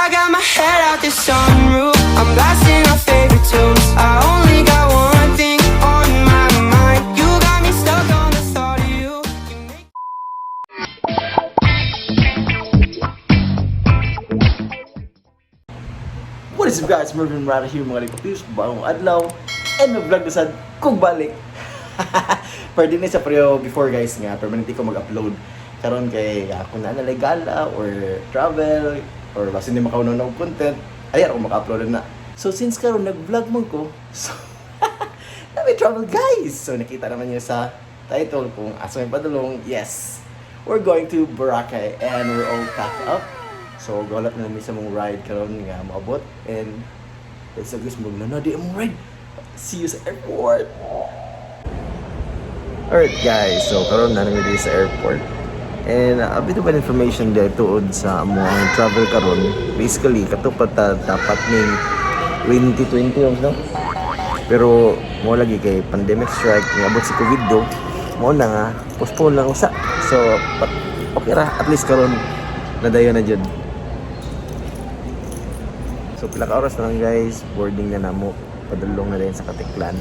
I got my head out the sunroof. I'm blasting our favorite tunes. I only got one thing on my mind. You got me stuck on the thought of you. You make What is up, guys? Mervin Rada here, mga Lipapis. Bagong adlaw and mag-vlog na sad kung balik. Pwede na sa pero before, guys, nga permanente ko mag-upload. Karon kay ako na nalay gala or travel or basta hindi makaunaw og content, ay ako maka-upload na. So since karon nag-vlog man ko, so na travel, guys. So nakita naman niyo sa title kung asa may padulong. Yes. We're going to Boracay and we're all packed up. So galat na namin sa mong ride karon nga maabot and let's go guys, mag na di among ride. See you sa airport. Alright guys, so karon na namin diri sa airport. And a bit of an information dahil tuod sa among travel karon. Basically, kato pa ta dapat ning 2020 no? Pero mo lagi kay pandemic strike, niabot si COVID do. Mo na nga postpone lang usa. So, but okay ra, at least karon nadayon na jud. So pila ka oras na lang, guys, boarding na namo, padulong na din sa Katiklan.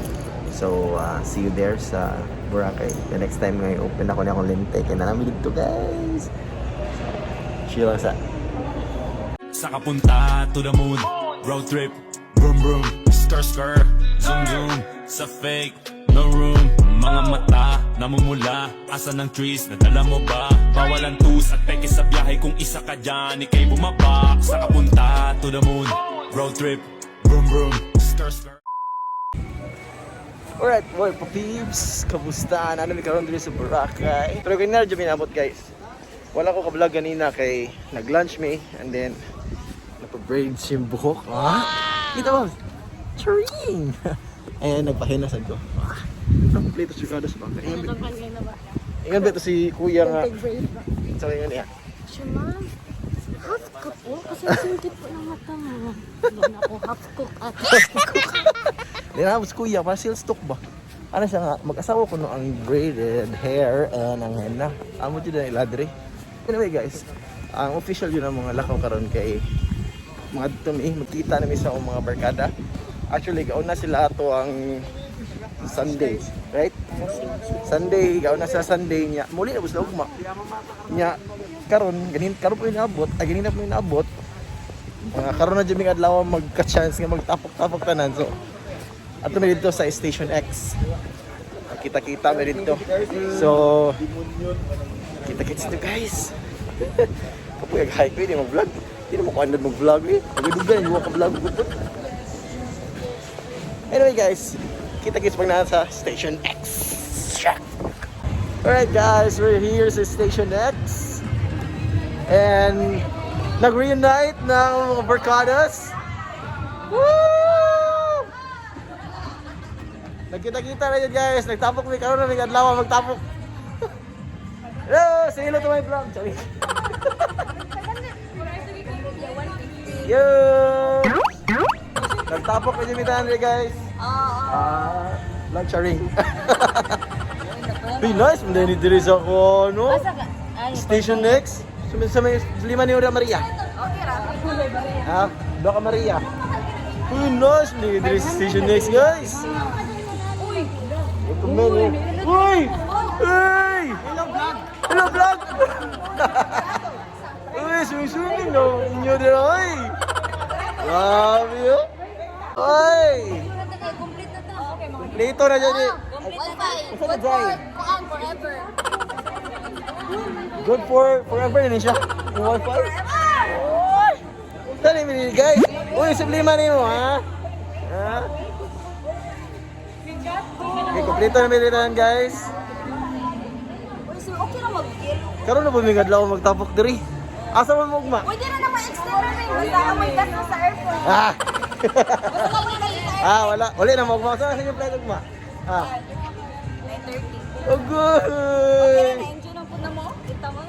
So see you there sa Boracay. The next time nga open ako na akong lente kay na namin dito, guys. Chill lang sa Sa kapunta to the moon. Road trip. Vroom vroom. Skr skr. Zoom zoom. Sa fake, no room. Mga mata namumula. Asa ng trees, nadala mo ba? Bawal ang tus at peke sa biyahe. Kung isa ka dyan, ikay bumaba. Sa kapunta to the moon. Road trip. Vroom vroom. Skr skr. Alright, boy, papeeps, kamusta? Ano mi karon diri sa Boracay? Pero kanina jud minabot, guys. Wala ko ka-vlog ganina kay nag-lunch me and then nagpa-braids yung buhok. Ah? Kita mo? Charing! And nagpahina sad ko. Ah, kompleto siya kada sa bangka. Ingan ba ito si kuya nga? Sa ingan niya. Siya, ma'am. Half ka po? Kasi singkit po ng mata mo. Doon ako half cook at Hindi na si kuya, para sales talk ba? Ano siya nga, mag-asawa ko no ang braided hair and ang henna. Amo dyan na iladre. Anyway guys, ang official yun ang mga lakaw karon kay mga dito mi, magkita na mi sa akong mga barkada. Actually, gauna sila ato ang Sunday, right? Sunday, gauna sila Sunday niya. Muli na sila ugma. Nya karon ganin karon po yung naabot, ay ganin na po yung naabot. Mga karon na jud mig adlaw magka-chance nga magtapok-tapok tanan. So, ato mi dito sa Station X. Kita-kita mi dito. So, kita-kits dito, guys. Kapoy ag hike di mag-vlog. Di na mo kuan mag-vlog eh. Pagdugan mo ka vlog gupot. Anyway guys, kita-kits pag nasa Station X. Alright guys, we're here sa Station X. And nag-reunite ng mga barkadas. Woo! Nagkita-kita na yun, guys. Nagtapok mi karon na may adlaw magtapok. Hello, say hello to my vlog. Sorry. Yo! Nagtapok na yung tanan guys. Ah, vlog sharing. Uy, nice. Hindi ni diri sa ko, no? Station X. Sa may lima ni Ura Maria. Ha? Baka Maria. Uy, nice. Hindi diri sa Station X, guys. Ito men, eh. Uy! Uy! Hello, vlog! Hello, vlog! Uy, swimming, no? Inyo din, uy! Grabe, yun! Uy! Complete na to. Kompleto na dyan, eh. Complete na to. Asa na dyan? Kuan forever. Good for forever na siya. Yung wifi. Uy! Saan yung minili, guys? Uy, sublima ni mo, ha? Ha? Okay, kompleto na minili tayo, guys. Uy, sir, okay ra mag-kill. Karon na bumingad lang ako magtapok diri. Asa man mo ugma? Pwede ra naman extend na rin. Basta ang may gas sa airport. Ah! Basta lang may gas sa Ah, wala. Wala na mo ugma. Saan sa inyong flight ugma? Ah. 9:30. Agoy! Okay na, enjoy na po na mo. Kita mo.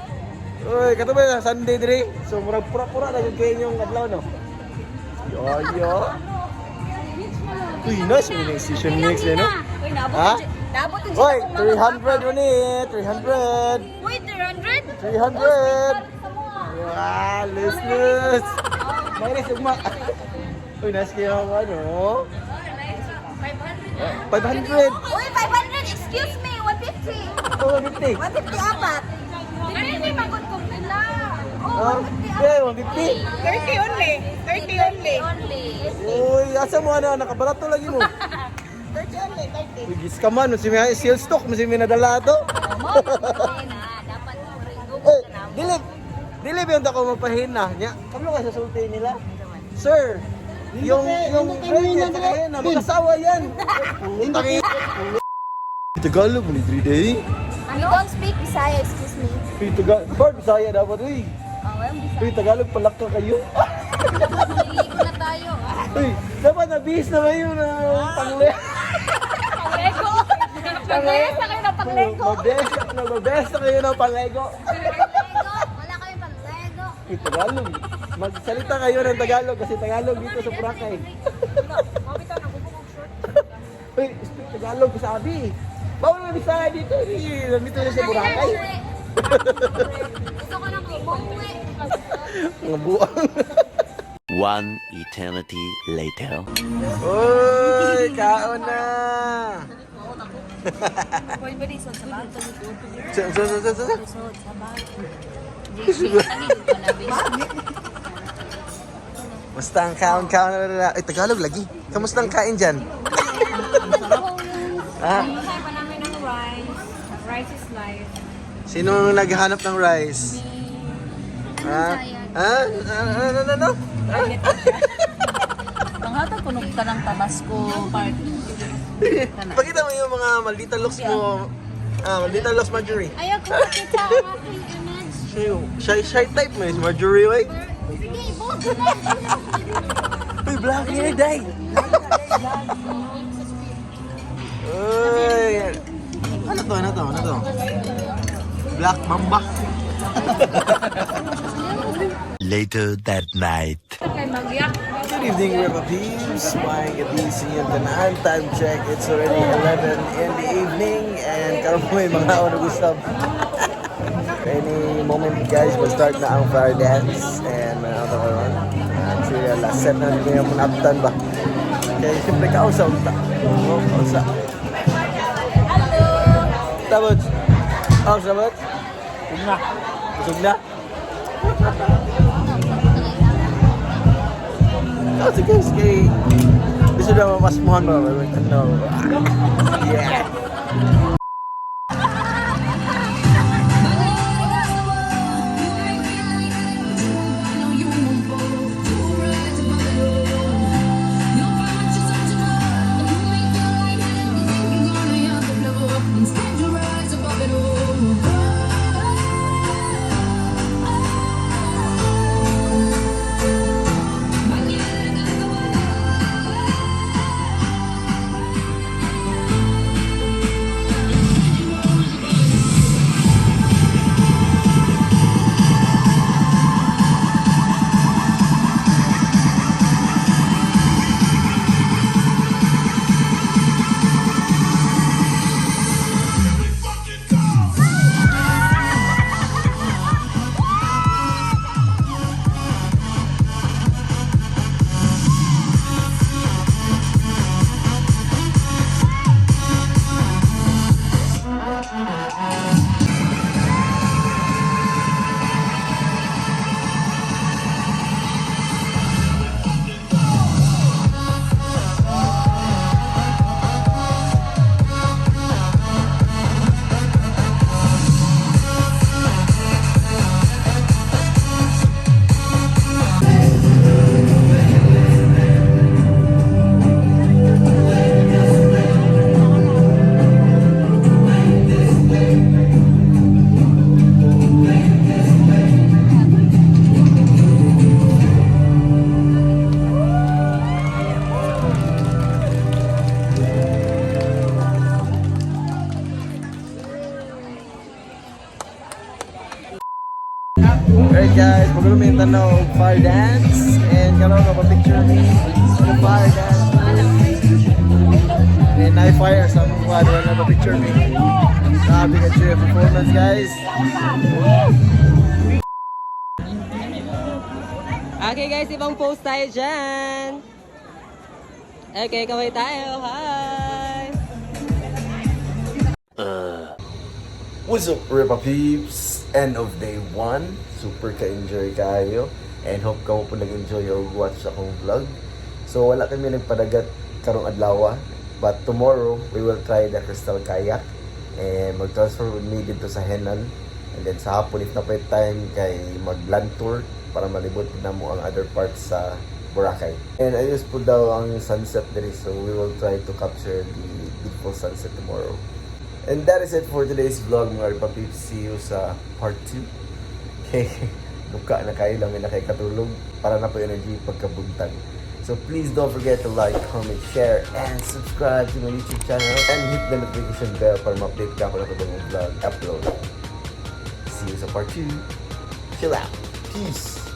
Uy, kato ba na Sunday diri? So murag pura-pura na jud kayo inyong adlaw, no? Yo yo. Uy, nice yung station next eh, no? Uy, naabot Ha? na naabot na Uy, 300 yun eh, 300. Uy, 300? 300. Wow, lus lus. Mayres ugma. Uy, nice kayo ang ano. 500. Uy, 500! Excuse me! 150! Oh, 150. 150 apat! Hindi, magod kong nila! Ah, Oh, 150 yeah, 150. 30 only. 30 only. only. Uy, asa mo ano, nakabarato lagi mo. 30 only, 30. Uy, gis ka man, si may sales stock, si may nadala ato. Mo, na. Dapat mo rin. Eh, dili, dili ba yung ako mapahina? Nya, kablo ka sa sulti nila. Sir, yung braided at henna, mag-asawa yan. Putang ina. Tagalog mo ni 3 day. We don't speak Bisaya, excuse me. Uy, Tagalog, Bar, Bisaya dapat, uy. Oh, walang Bisaya. Uy, Tagalog, palakka kayo. Maliligo na tayo. Uy, dapat nabihis na kayo na pangle. Panglego! Panglego kayo na panglego! Mabesa na, mabesa kayo ng panglego. Panglego! Wala kayong panglego! Uy, Tagalog. Magsalita kayo ng Tagalog kasi Tagalog dito sa Boracay. Uy, speak Tagalog sabi. Bawal na Bisaya dito. Eh. Nandito na sa Boracay. Gusto ko nang umuwi. Mga buang. One eternity later. Uy, kaon na. Sa sa sa sa sa. Basta ang kaon kaon na na. Ay, Tagalog lagi. Kamusta ang kain dyan? Ah, Hinihintay pa namin ng rice. Rice is life. sino naghahanap ng rice? Ha? Ha? Ano, ano, ano, ano? Panghatag ko nung kanang Tabasco party. Pakita mo yung mga maldita looks mo. Ah, maldita looks, Marjorie. Ayaw ko makita ang aking image. Shy, shy type mo is Marjorie, wey. Sige, bold na. Uy, black hair, day. Uy. Ano to, ano to, ano to? Black Mamba. Later that night. Good evening, River Peeps. Maayong gabi sa inyong tanan. Time check, it's already 11 in the evening. And karon po may mga ano gusto. Any moment guys, mag-start na ang fire dance. And may ano karon. Actually, last set na nila yung abtan ba. Kaya siyempre kausa unta. Oo, kausa. Hello! Tapos, oh, sabot. Busog na. Busog na. Oh, sige, sige. Gusto na mamasmuhan mo. Ano? Yeah. Instead, you rise above it all. Alright guys, magulo may tanaw og fire dance and karon mapapicture me sa fire dance. And I fire sa among kuwan wala mapapicture me. Grabe ka true performance guys. Okay guys, ibang post tayo dyan. Okay, kaway tayo. Hi! What's up, Ripa Peeps? End of day 1. Super ka-enjoy kayo. And hope kamo pod nag-enjoy og watch akong vlog. So wala kami nagpadagat karong adlaw. But tomorrow, we will try the crystal kayak. And mag-transfer with me dito sa Henann. And then sa hapon, if naa pay time, kay mag-land tour para malibot namo ang other parts sa Boracay. And ayos pod daw ang sunset diri, so we will try to capture the beautiful sunset tomorrow. And that is it for today's vlog, mga Ripa Peeps. See you sa part 2. Okay, buka na kayo lang na kay katulog para naa poy energy pagkabuntag. So please don't forget to like, comment, share, and subscribe to my YouTube channel. And hit the notification bell para ma-update ka kung ako ng vlog upload. See you sa part 2. Chill out. Peace.